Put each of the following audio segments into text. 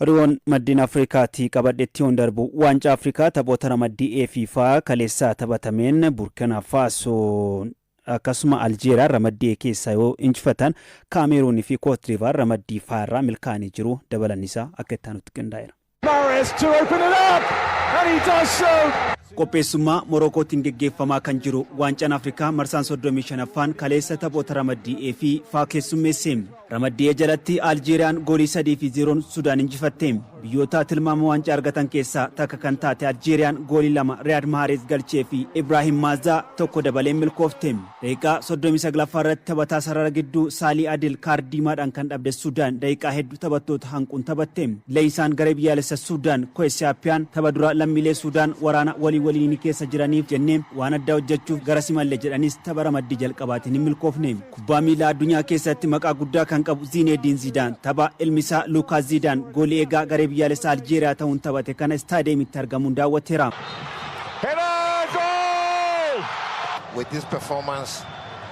Oduuwwan maddeen Afrikaatii qabadhetti yoon darbu, Waancaa Afrikaa taphoota ramaddii A fi F kaleessa taphatameen Burkina Faasoo akkasuma Aljeeriyaan ramaddii A keessaa yoo injifatan, Kaameeruun fi Kootdiivaar ramaddii F irraa milkaa'anii jiru. Dabalanni isaa akka itti aanutti qindaa'eera. Mahrez to open it up, and he does so. Qopheessummaa Morookootiin geggeeffamaa kan jiru Waancaan Afrikaa marsaan 35ffaan kaleessa taphoota ramaddii A fi F keessummeesse. Ramaddii E jalatti Aljeeriyaan goolii 3 fi 0n Sudaan injifatte. Biyyoota tilmaama waancaa argatan keessaa takka kan taate Aljeeriyaan goolii 2 Riyaad Mahareez galchee fi Ibraahim Maazaa tokko dabaleen milkoofte. Daqiiqaa 39ffaa irratti taphataa sarara gidduu Saalii Adil kaardii diimaadhaan kan dhabde Sudaan daqiiqaa heddu taphattoota hanquun taphatte. Leenjisaan garee biyyaalessa Sudaan Ko'esiyaappiyaan tapha dura lammiilee Sudaan waraana walii waliinii keessa jiraniif jennee waan addaa hojjechuuf garasi malle jedhanis tapha ramaddii jalqabaatiin hin milkoofne. Kubbaa miilaa addunyaa keessatti maqaa guddaa kan qabu Ziineediin Ziidaan tapha ilmi isaa Luukaas Ziidaan goolii eegaa garee biyyaalessaa Aljeeriyaa ta'uun taphate kana istaadiyeemitti argamuun daawwateera. Header, goal! With this performance,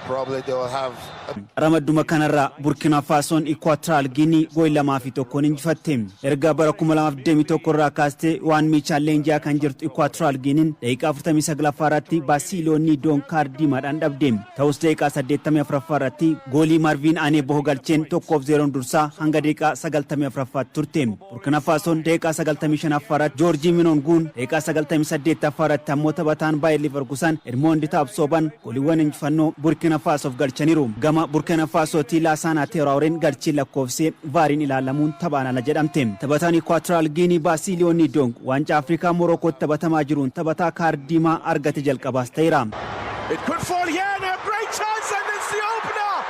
probably they will have a Ramadduma kanarraa Burkina Faasoon Ikuwaatiraal Giinii goolii 2 fi 1n injifatte. Erga bara 2021 irraa kaastee waan Miichaal leenji'aa kan jirtu Ikuwaatiraal Giiniin daqiiqaa 49ffaa irratti Baasiiloo Niidoon kaardii diimaadhaan dhabde. Ta'us daqiiqaa 84ffaa irratti goolii Marviin Aneeboh galcheen 1 fi 0n dursaa hanga daqiiqaa 94ffaatti turte. Burkina Faasoon daqiiqaa 95ffaa irratti Joorjii Minoonguun, daqiiqaa 98ffaa irratti ammoo taphataan Baayер Liivarkusan Edmond Taabsooban gooliiwwan injifannoo Burkina Faasoof galchaniiru. Gama Burkina Faasootii Laasaanaa Teeraawureen galchii lakkoofsee VARiin ilaalamuun taphaan ala jedhamte. Taphataan Ikuwaatiraal Giinii Baasiiliyoo Niidoong Waancaa Afrikaa Morookootti taphatamaa jiruun taphataa kaardii diimaa argate jalqabaas ta'eera. It could fall here now. Great chance, and it's the opener.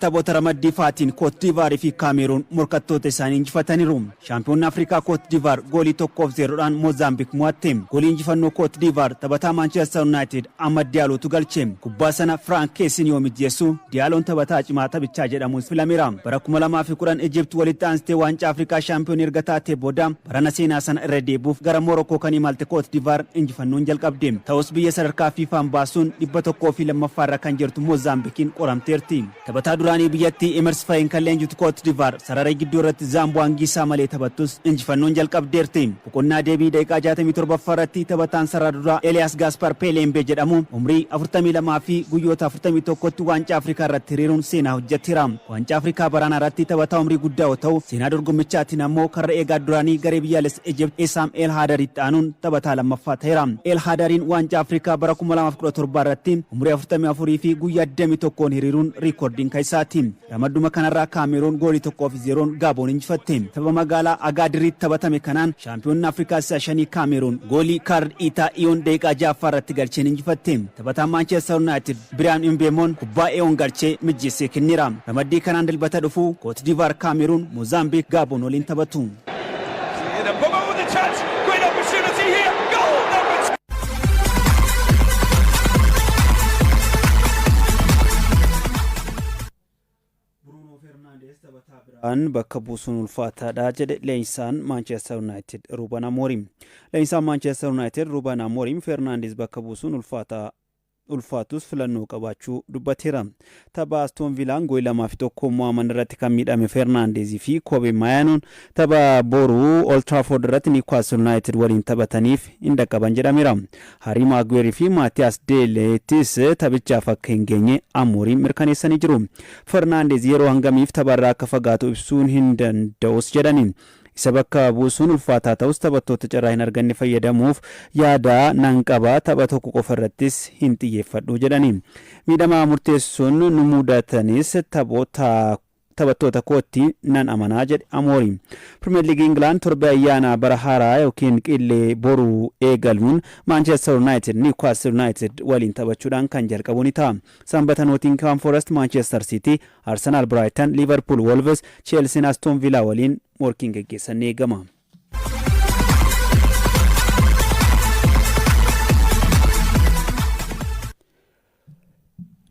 Taphoota ramaddii Faatiin Kootdiivaar fi Kaameeruun morkattoota isaanii injifataniiru. Shaampiyoonni Afrikaa Kootdiivaar goolii 1 fi 0dhaan Moozaambiik mo'atte. Goolii injifannoo Kootdiivaar taphataa Maanchestar Yuunaayitid Ahmad Diyaalootu galche. Kubbaa sana Firaank Keessiin yoo mijjeessu, Diyaaloon taphataa cimaa taphichaa jedhamuun filameera. Bara 2010 Ijipt walitti aansitee Waancaa Afrikaa shaampiyoonii erga taatee booda barana seenaa sana irra deebi'uuf gara Moorookoo kan imalte Kootdiivaar injifannoon jalqabde. Ta'us biyya sadarkaa FIFAn baasuun 102ffaa irra kan jirtu Moozaambikiin qoramteerti. Taphataa duraanii biyyattii Emers Fayin kan leenjitu Kootdivaar sarara gidduu irratti Zaamboo Angiisaa malee taphattus injifannoon jalqabdeerti. Boqonnaa deebii daqiiqaa 67ffaa irratti taphataan sarara duraa Eliyaas Gaaspar Peeleembee jedhamu umrii 42 fi guyyoota 41tti Waancaa Afrikaa irratti hiriiruun seenaa hojjeteera. Waancaa Afrikaa baraanaa irratti taphataa umrii guddaa yoo ta'u, seenaa dorgommichaatiin ammoo karra eegaa duraanii garee biyyaalessa Ijipt Esaam El Haadariitti aanuun taphataa lammaffaa ta'eera. El Haadariin Waancaa Afrikaa bara 2017 irratti umurii 44 fi guyyaa 21n hiriiruun riikordiin kan isaati. Ramadduma kanarraa Kaameeruun goolii 1 fi 0n Gaaboon injifatte. Tapha magaalaa Agaadiriitti taphatame kanaan shaampiyoonni Afrikaa si'a shanii Kaameeruun goolii Kaarl Iitaa Iyoon daqiiqaa 6ffaa irratti galcheen injifatte. Taphataan Maanchestar Yuunaayitid Biriyaan Imbeemoon kubbaa Eyoon galchee mijjeessee kenneera. Ramaddii kanaan Dilbata dhufu Kootdivaar Kaameeruun, Moozaambiik Gaaboon waliin taphatu. Mbeumo with the chance. Great opportunity here. Goal number two. Bruunoo Feernaandeez taphataa biraan bakka buusuun ulfaataadha jedhe leenjisaan Maanchestar Yuunaayitid Ruuban Amooriim. Leenjisaan Maanchestar Yuunaayitid Ruuban Amooriim Feernaandeez bakka buusuun ulfaataa ulfaatus filannoo qabaachuu dubbateera. Tapha Astoon Viilaan goolii 2 fi 1 mo'aman irratti kan miidhame Feernaandeez fi Koobee Maayanoon tapha boru Old Trafford irratti Niwkaastil Yuunaayitid waliin taphataniif hin dhaqqaban jedhameera. Harii Maaguweer fi Maatiyaas Deeleetis taphichaaf akka hin geenye Amooriim mirkaneessanii jiru. Fernaandeez yeroo hangamiif tapharraa akka fagaatu ibsuun hin danda'us jedhani. Isa bakka buusuun ulfaataa ta'us taphattoota carraa hin arganne fayyadamuuf yaada nan qaba, tapha tokko qofa irrattis hin xiyyeeffadhu jedhani. Miidhama murteessuun nu mudatanis taphoota taphattoota kootti nan amana jedhe Amooriim. Pirimeer Liigii Ingilaand torbee ayyaana bara haaraa yookiin qillee boru eegaluun Maanchestar Yuunaayitid Niwkaastil Yuunaayitid waliin taphachuudhaan kan jalqabu ni ta'a. Sanbata Nootingihaam Forest Maanchestar Siitii, Arsenaal Biraayitan, Liivarpuul Wolves, Cheelsiin Astoon Viilaa waliin morkiin geggeessan ni eegama.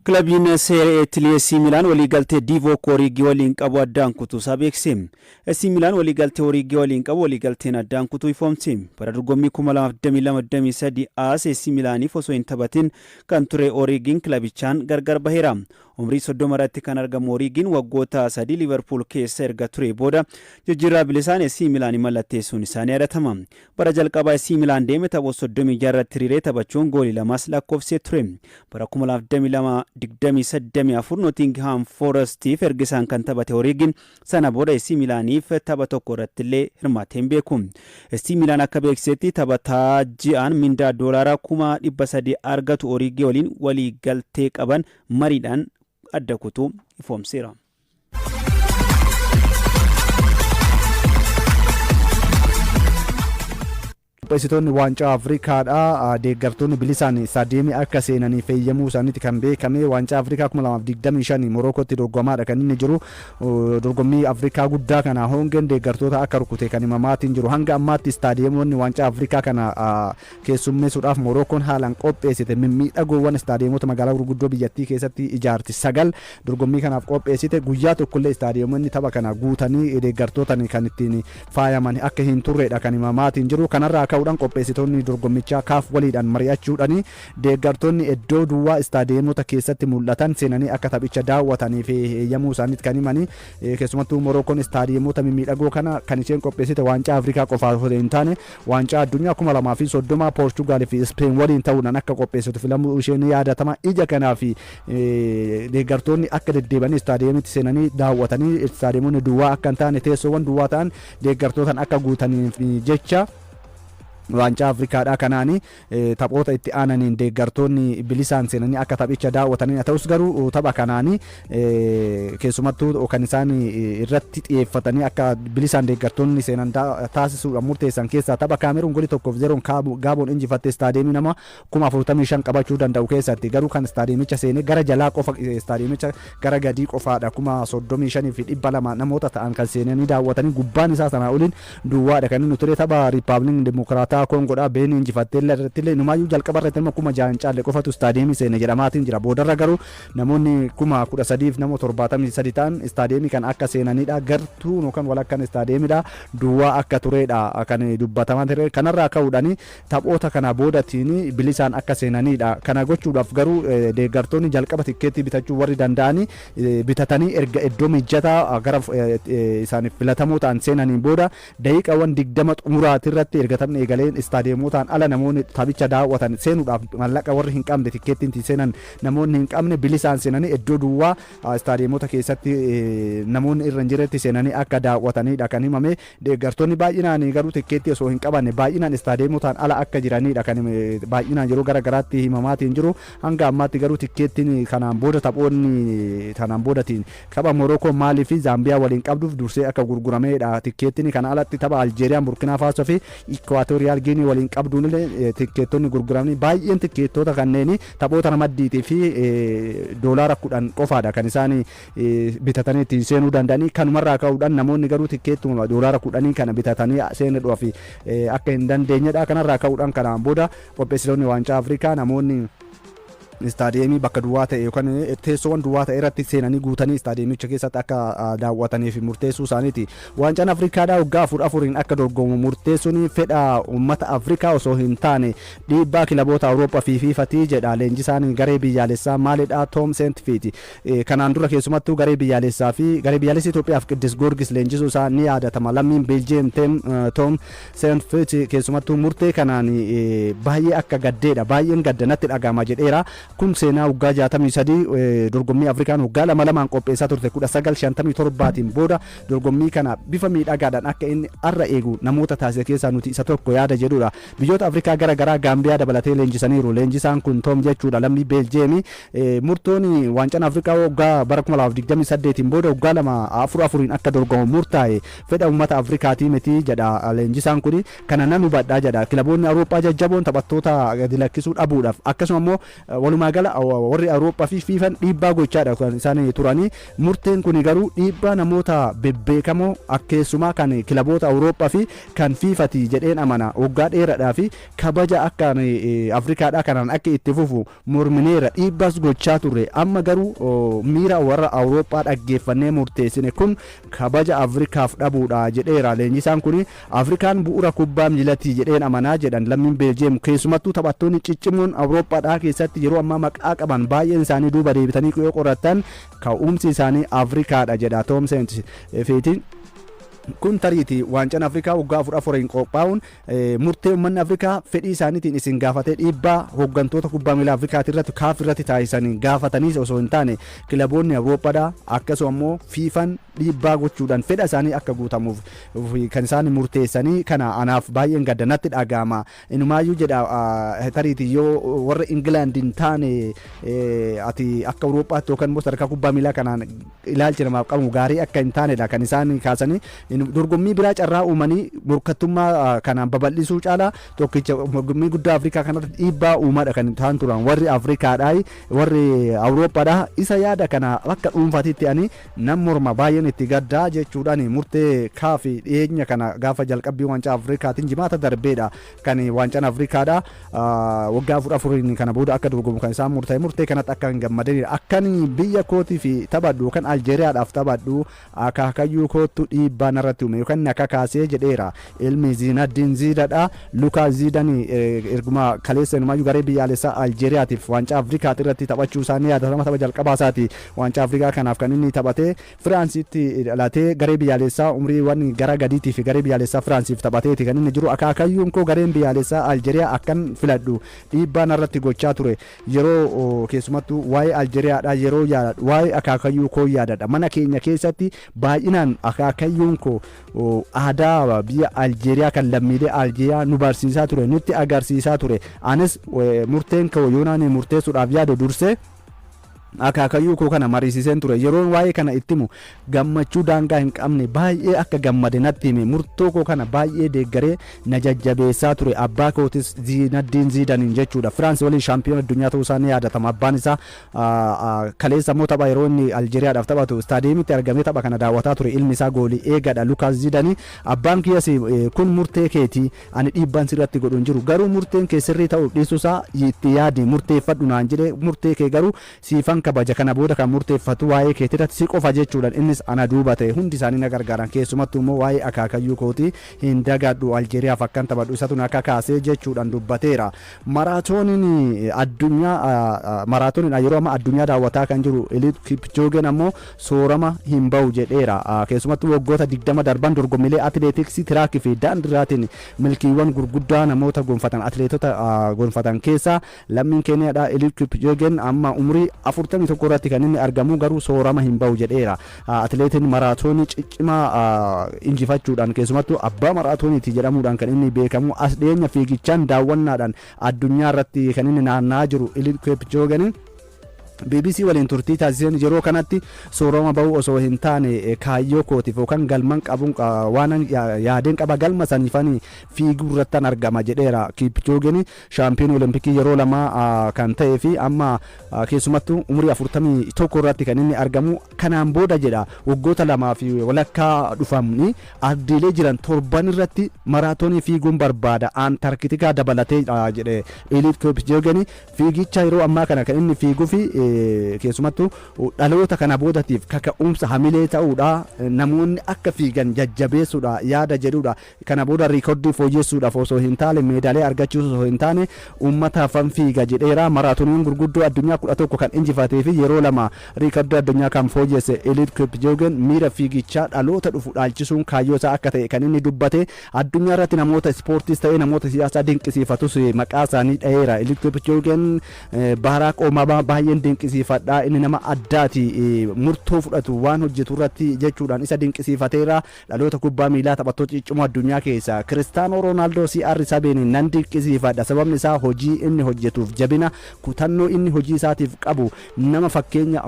Kilabiin Serie A AC Milaan waliigaltee Divock Origi waliin qabu addaan kutuusaa beeksise. AC Milaan waliigaltee Origi waliin qabu waliigalteen addaan kutuu ifoomse. Bara dorgommii 2022-23 as AC Milaaniif osoo hin taphatin kan ture Origiin kilabichaan gargar baheera. Umrii 30 irratti kan argamu Origiin waggoota 3 Liverpool keessa erga ture booda jijjiirraa bilisaan AC Milaan mallatteessuun isaa ni yaadatama. Bara jalqabaa AC Milaan deeme taphoota 36 irratti hiriiree taphachuun goolii lamas lakkoofsee ture. Bara 2022-24 Nottingham Forestiif erga isaan kan taphate Origiin sana booda AC Milaaniif tapha tokko irratti illee hirmaatee hin beeku. AC Milaan akka beeksisetti taphataa ji'aan mindaa $300,000 argatu Origii waliin walii galtee qaban mariidhaan adda kutuu ifoomseera. Qopheessitoonni Waancaa Afrikaadha deeggartoonni bilisaan istaadiyeemii akka seenaniif eeyyamuu isaaniiti kan beekame. Waancaa Afrikaa 2025 Morokootti dorgomaadha kan inni jiru. Dorgommii Afrikaa guddaa kana hongeen deeggartoota akka rukute kan himamaatiin jiru. Hanga ammaatti istaadiyeemonni Waancaa Afrikaa kana keessummeessuudhaaf Morokoon haalaan qopheessite mimmiidhagoowwan istaadiyeemota magaalaa gurguddoo biyyattii keessatti ijaarti sagal dorgommii kanaaf qopheessite, guyyaa tokkollee istaadiyeemonni tapha kana guutanii deeggartootaan kan ittiin faayaman akka hin turredha kan himamaatiin jiru. Kanarraa ka'uudhaan qopheessitoonni dorgommichaa CAF waliidhaan mari'achuudhaan deeggartoonni iddoo duwwaa istaadiyeemota keessatti mul'atan seenanii akka taphicha daawwataniif eeyyamuu isaaniitti kan himanii. Keessumattuu Morookoon istaadiyeemota mimmiidhagoo kana kan isheen qopheessite Waancaa Afrikaa qofaaf osoo hin taane, Waancaa Addunyaa 2030 Poorchugaalii fi Ispeen waliin ta'uudhaan akka qopheessitu filamuu ishee ni yaadatama. Ija kanaaf deeggartoonni akka deddeebi'anii istaadiyeemitti seenanii daawwatanii, istaadiyeemonni duwwaa akka hin taane, teessoowwan duwwaa ta'an deeggartootaan akka guutaniif jecha, Waancaa Afrikaadhaa kanaani taphoota itti aananiin deeggartoonni bilisaan seenanii akka taphicha daawwatanii. Ta'us garuu tapha kanaani keessumattuu kan isaan irratti xiyyeeffatanii akka bilisaan deeggartoonni seenan taasisuudhaan murteessan keessaa tapha Kaameruun golii 1-0n Gaaboon injifatte istaadiyeemii nama 45,000 qabachuu danda'u keessatti, garuu kan istaadiyeemicha seenee gara jalaa qofa, istaadiyeemicha gara gadii qofaadha, 35,200 namoota ta'an kan seenanii daawwatanii. Gubbaan isaa sanaa oliin duwwaadha kan inni ture. Tapha Riippaabilikii Dimokiraataa Koongoodhaa Beenii injifattee irratti illee inumaayyuu jalqaba irratti nama 6,000 hin caalle qofatu istaadiyeemii seene jedhamaatiin jira. Boodarra garuu namoonni 13,000 nama 73 ta'an istaadiyeemii kan akka seenanidha. Gartuun yookaan walakkaan istaadiyeemidha duwwaa akka turedha kan dubbatamaa ture. Kanarraa ka'uudhaan taphoota kana boodatiin bilisaan akka seenanidha. Kana gochuudhaaf garuu deeggartoonni jalqaba tikkeettii bitachuu warri danda'anii bitatanii, erga iddoo mijataa gara isaaniif filatamoo ta'an seenaniin booda, daqiiqaawwan 20 xumuraati irratti erga taphni eegaleen istaadiyeemotaan ala namoonni taphicha daawwatan seenuudhaaf mallaqa warri hin qabne, tikkeettiin ittiin seenan namoonni hin qabne, bilisaan seenanii iddoo duwwaa istaadiyeemota keessatti namoonni irra hin jirretti seenanii akka daawwatanidha kan himame. Deeggartoonni baay'inaan garuu tikkeettii osoo hin qabanne baay'inaan istaadiyeemotaan ala akka jiranidha kan baay'inaan yeroo gara garaatti himamaatiin jiru. Hanga ammaatti garuu tikkeettiin kanaan booda taphoonni kanaan boodatiin tapha Morokoo, Maalii fi Zaambiyaa waliin qabduuf dursee akka gurguramedha. Tikkeettiin kana alatti tapha Aljeeriyaan Burkinaa Faasoo fi Ikwaatooriyaal Giinii waliin qabduun illee tikkeettonni gurguramanii, baay'een tikkeettoota kanneen taphoota ramaddiitii fi $10 qofaadha kan isaan bitatanii ittiin seenuu danda'anii. Kanumarraa ka'uudhaan namoonni garuu tikkeettuma $10 kana bitatanii seenuudhaaf akka hin dandeenyedha. Kanarraa ka'uudhaan kanaan booda qopheessitoonni Waancaa Afrikaa namoonni istaadiyeemii bakka duwwaa ta'e yookaan teessoowwan duwwaa ta'e irratti seenanii guutanii istaadiyeemicha keessatti akka daawwataniif murteessuu isaaniiti. Waancaan Afrikaadhaa waggaa afur afuriin akka dorgomu murteessuun fedha uummata Afrikaa osoo hin taane dhiibbaa kilaboota Awurooppaa fi FIFAtii jedha leenjisaan garee biyyaalessaa maalidha, Toom Seentfiiti. Kanaan dura keessumattuu garee biyyaalessaa fi garee biyyaalessa Itoophiyaaf Qiddus Goorgis leenjisuu isaa ni yaadatama. Lammiin Beeljiyeem Toom Seentfiiti keessumattuu murtee kanaan baay'ee akka gaddeedha. "Baay'een gadda natti dhagama" jedheera. Kun seenaa waggaa 63 dorgommii Afrikaan waggaa lama lamaan qopheessaa turte 1957tiin booda dorgommii kana bifa miidhagaadhaan akka inni har'a eegu namoota taasise keessaa nuti isa tokko yaada jedhudha. Biyyoota Afrikaa gara garaa Gaambiyaa dabalatee leenjisaniiru. Leenjisaan kun Toom jechuudha, lammii Beeljeemi. Murtoon Waancaan Afrikaa waggaa bara 2028 booda waggaa lama afur afuriin akka dorgomu murtaa'e fedha uummata Afrikaatii miti jedha leenjisaan kun. "Kana nan hubadhaa" jedha. Kilaboonni Awurooppaa jajjaboon taphattoota gadi lakkisuu dhabuudhaaf, akkasuma immoo walumaa Walumaa gala warri Awurooppaa fi FIFAn dhiibbaa gochaadha kan isaan turanii. Murteen kun garuu dhiibbaa namoota bebbeekamoo, keessumaa kan kilaboota Awurooppaa fi kan FIFAti jedheen amana. Waggaa dheeraadhaa fi kabaja akka Afrikaadhaa kanaan akka itti fufu mormineera, dhiibbaas gochaa turre. Amma garuu miira warra Awurooppaa dhaggeeffannee murteessine. Kun kabaja Afrikaaf dhabuudha jedheera leenjisaan kun. Afrikaan bu'uura kubbaa miilatii jedheen amanaa jedhan lammiin Beeljeem. Keessumattuu taphattoonni ciccimoon Awurooppaadhaa keessatti yeroo ammaa maqaa qaban baay'een isaanii duuba deebitanii yoo qorattan ka'umsi isaanii Afrikaadha jedha Toom Saintfiet. Kun tariiti waancaan Afrikaa waggaa afur afuriin qophaa'uun murtee uummanni Afrikaa fedhii isaaniitiin isin gaafatee, dhiibbaa hooggantoota kubbaa miilaa Afrikaati irratti, CAF irratti taasisanii gaafataniis osoo hin taane, kilaboonni Awurooppaadhaa akkasuma immoo FIFAn dhiibbaa gochuudhaan fedha isaanii akka guutamuuf kan isaan murteessanii. Kana anaaf baay'een gadda natti dhaga'ama. Inumaayyuu jedha, tariiti yoo warra Ingilaand hin taane ati akka Awurooppaatti yookaan immoo sadarkaa kubbaa miilaa kanaan ilaalchi namaaf qabu gaarii akka hin taanedha kan isaan kaasanii. Dorgommii biraa carraa uumanii morkattummaa kanaan babal'isuu caalaa tokkicha dorgommii guddaa Afrikaa kanarratti dhiibbaa uumaadha kan isaan turan warri Afrikaadhaa, warri Awurooppaadhaa. Isa yaada kana akka dhuunfaatitti ani nan morma, baay'een itti gaddaa jechuudhaan murtee CAF dhiyeenya kana gaafa jalqabbii waancaa Afrikaatiin Jimaata darbeedha kan waancaan Afrikaadha waggaa afur afuriin kana booda akka dorgomu kan isaan murtaa'e. Murtee kanatti akka hin gammadanidha. Akkan biyya kootiif taphadhu yookaan Aljeeriyaadhaaf taphadhu akaakayyuu kootu dhiibbaa narratti uume yookaan na kakaasee jedheera ilmi Ziinaddiin Ziidadha, Lukaa Ziidani. Erguma kaleessa inumaayyuu garee biyyaalessaa Aljeeriyaatiif waancaa Afrikaati irratti taphachuu isaanii yaadatama. Tapha jalqabaa isaati waancaa Afrikaa kanaaf kan inni taphate. Firaansitti dhalatee garee biyyaalessaa umriiwwan gara gadiitii fi garee biyyaalessaa Firaansiif taphateeti kan inni jiru. Akaakayyuun koo gareen biyyaalessaa Aljeeriyaa akkan filadhu dhiibbaa narratti gochaa ture. Yeroo keessumattuu waa'ee Aljeeriyaadhaa yeroo yaadadhu waa'ee akaakayyuu koo yaadadha. Mana keenya keessatti baay'inaan akaakayyuun koo aadaa biyya Aljeeriyaa kan lammiilee Aljeeriyaa nu barsiisaa ture, nutti agarsiisaa ture. Anis murteen koo yoonaan murteessuudhaaf yaadu dursee akaakayyuu koo kana mariisiseen ture. Yeroon waa'ee kana itti himu gammachuu daangaa hin qabne baay'ee akka gammade natti hime. Murtoo koo kana baay'ee deeggaree na jajjabeessaa ture. Abbaa kootis, Ziinaddiin Ziidaniin jechuudha, Firaansi waliin shaampiyoon addunyaa ta'uu isaa ni yaadatama abbaan isaa. Kaleessa immoo tapha yeroo inni Aljeeriyaadhaaf taphatu istaadiyeemitti argamee tapha kana daawwataa ture. Ilmi isaa goolii eegadha, Lukaas Ziidanii. Abbaan kiyyas, "Kun murtee keetii, ani dhiibbaan sirratti godhu hin jiru, garuu murteen kee sirrii ta'uu dhiisuusaa itti yaadi murteeffadhu" naan jedhe. "Murtee kee garuu siifan kabaja. Kana booda kan murteeffatu waa'ee keetirratti si qofa" jechuudhaan innis ana duuba ta'e. Hundi isaanii na gargaaran. Keessumattuu immoo waa'ee akaakayyuu kootii hin dagadhu. Aljeeriyaaf akkan taphadhu isatu na kakaasee jechuudhaan dubbateera. Maraatooniin addunyaa, maraatooniin yeroo ammaa addunyaa daawwataa kan jiru Eliud Kipchoogeen ammoo soorama hin bahu jedheera. Keessumattuu waggoota 20 darban dorgommiilee atileetiksii tiraakii fi daandiirraatiin milkiiwwan gurguddaa namoota gonfatan, atileetota gonfatan keessaa lammiin Keeniyaadha. Eliud Kipchoogeen amma umurii 41 irratti kan inni argamu, garuu soorama hin bahu jedheera. Atileetiin maraatoonii ciccimaa injifachuudhaan keessumattuu abbaa maraatooniiti jedhamuudhaan kan inni beekamu, as dhiyeenya fiigichaan daawwannaadhaan addunyaa irratti kan inni naanna'aa jiru Eliud Kipchoogeen BBC waliin turtii taasiseen, yeroo kanatti soorama bahuu osoo hin taane kaayyoo kootiif yookaan galman qabuun waan yaadeen qaba, galma saniifanii fiiguu irrattan argama jedheera. Kipchoogeen shaampiyoon Olompikii yeroo lama kan ta'ee fi amma keessumattuu umurii 41 irratti kan inni argamu. Kanaan booda jedha, waggoota 2.5 dhufamni ardiilee jiran torban irratti maraatoonii fiiguun barbaada, Antarkitikaa dabalatee jedhe Eliud Kipchoogeen. Fiigicha yeroo ammaa kana kan inni fiiguu fi keessumattuu dhaloota kana boodatiif kaka'umsa hamilee ta'uudha, namoonni akka fiigan jajjabeessuudha yaada jedhudha. Kana booda riikordii fooyyessuudhaaf osoo hin taane, meedaaliyaa argachuus osoo hin taane, uummataafan fiiga jedheera. Maraatooniiwwan gurguddoo addunyaa 11 kan injifatee fi yeroo lama riikordii addunyaa kan fooyyesse Eliud Kipchoogeen miira fiigichaa dhaloota dhufu dhaalchisuun kaayyoo isaa akka ta'e kan inni dubbate. Addunyaa irratti namoota ispoortiis ta'ee namoota siyaasaa dinqisiifatus maqaa isaanii dhaheera. Eliud Kipchoogeen Baaraak Obaamaa baay'een dinqisiifata. Dinqisiifadha, inni nama addaati, murtoo fudhatu waan hojjetu irratti jechuudhaan isa dinqisiifateera. Dhaloota kubbaa miilaa taphattoota ciccimoo addunyaa keessaa Kiristaanoo Roonaaldoo CR7 nan dinqisiifadha. Sababni isaa hojii inni hojjetuuf jabina kutannoo inni hojii isaatiif qabu, nama fakkeenya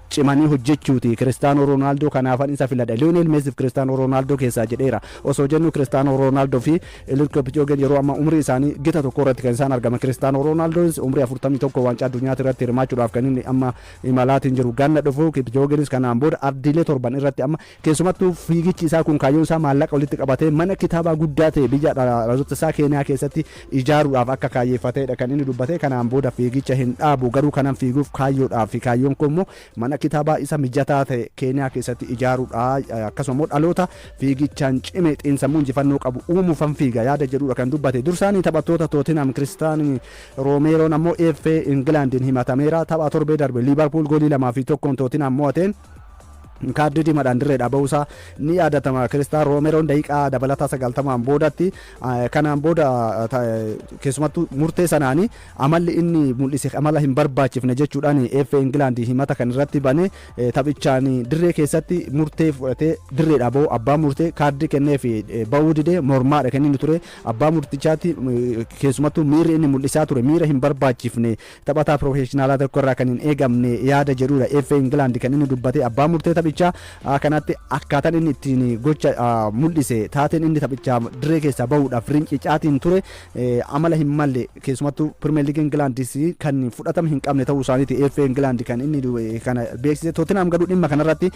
cimanii hojjechuuti Kiristaanoo Roonaaldoo. Kanaafan isa filadha Liyoonel Meesiif Kiristaanoo Roonaaldoo keessaa jedheera. Osoo jennu Kiristaanoo Roonaaldoo fi Eliud Kipchoge yeroo amma umrii isaanii gita tokko irratti kan isaan argaman. Kiristaanoo Roonaaldoo umrii 41 waancaa addunyaati irratti hirmaachuudhaaf kan inni amma imalaatiin jiru ganna dhufu. Kipchogenis kanaan booda ardiilee torban irratti amma keessumattuu fiigichi isaa kun kaayyoon isaa maallaqa walitti qabatee mana kitaabaa guddaa ta'e biyya dhaloota isaa Keeniyaa keessatti ijaaruudhaaf akka kaayyeeffateedha kan inni dubbate. Kanaan booda fiigicha hin dhaabu, garuu kanan fiiguuf kaayyoodhaaf, kaayyoon kun immoo mana kitaabaa isa mijataa ta'e Keeniyaa keessatti ijaaruudha, akkasuma immoo dhaloota fiigichaan cime xiinsammuu injifannoo qabu uumuufan fiiga yaada jedhudha kan dubbate. Dursaanii taphattoota Tootinam Kiristaan Roomeeroon ammoo FA Ingilaandiin himatameera. Tapha torbee darbe Liivarpuul goolii 2-1 Tootinam mo'ateen kaardii diimaadhaan dirreedha ba'uusaa ni yaadatama. Kiristaan Roomeroon daqiiqaa dabalataa 90n boodatti. Kanaan booda keessumattuu murtee sanaanii amalli inni mul'ise amala hin barbaachifne jechuudhaan FA Ingilaand himata kan irratti bane. Taphichaan dirree keessatti murtee fudhatee dirreedha ba'u, abbaa murtee kaardii kennee fi ba'uu didee mormaadha kan inni ture. Abbaa murtichaatti keessumattuu miirri inni mul'isaa ture miira hin barbaachifne, taphataa piroofeeshinaalaa tokko irraa kan hin eegamne yaada jedhudha FA Ingilaand kan inni dubbate. Abbaa murtee taphichaa kanatti akkaataan inni ittiin gocha mul'ise, taateen inni taphichaa dirree keessaa bahuudhaaf rincicaatiin ture amala hin malle, keessumattuu Pirimeer Liigii Ingilaandis kan fudhatama hin qabne ta'uu isaaniiti FA Ingilaand kan inni kana beeksise. Tootinam garuu dhimma kanarratti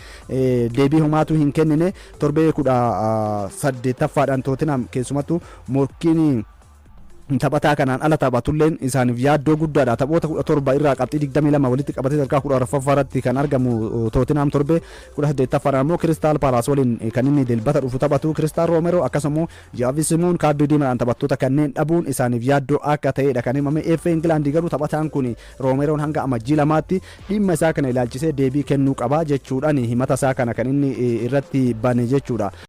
deebii homaatu hin kennine. Torbee 18ffaadhaan Tootinam keessumattuu morkiin taphataa kanaan ala taphatulleen isaaniif yaaddoo guddaadha. Taphoota 17 irraa qabxii 22 walitti qabatee sadarkaa 14ffaa irratti kan argamu Tootinam torbee 18ffaadhaan ammoo Kiristaal Paalaas waliin kan inni Dilbata dhufu taphatu. Kiristaan Roomero akkasuma Jaavi Simoon kaardii diimaadhaan taphattoota kanneen dhabuun isaaniif yaaddoo akka ta'edha kan himame. FA Ingilaandii garuu taphataan kun Roomeroon hanga Amajjii 2tti dhimma isaa kana ilaalchisee deebii kennuu qaba jechuudhaan himata isaa kana kan inni irratti bane jechuudha.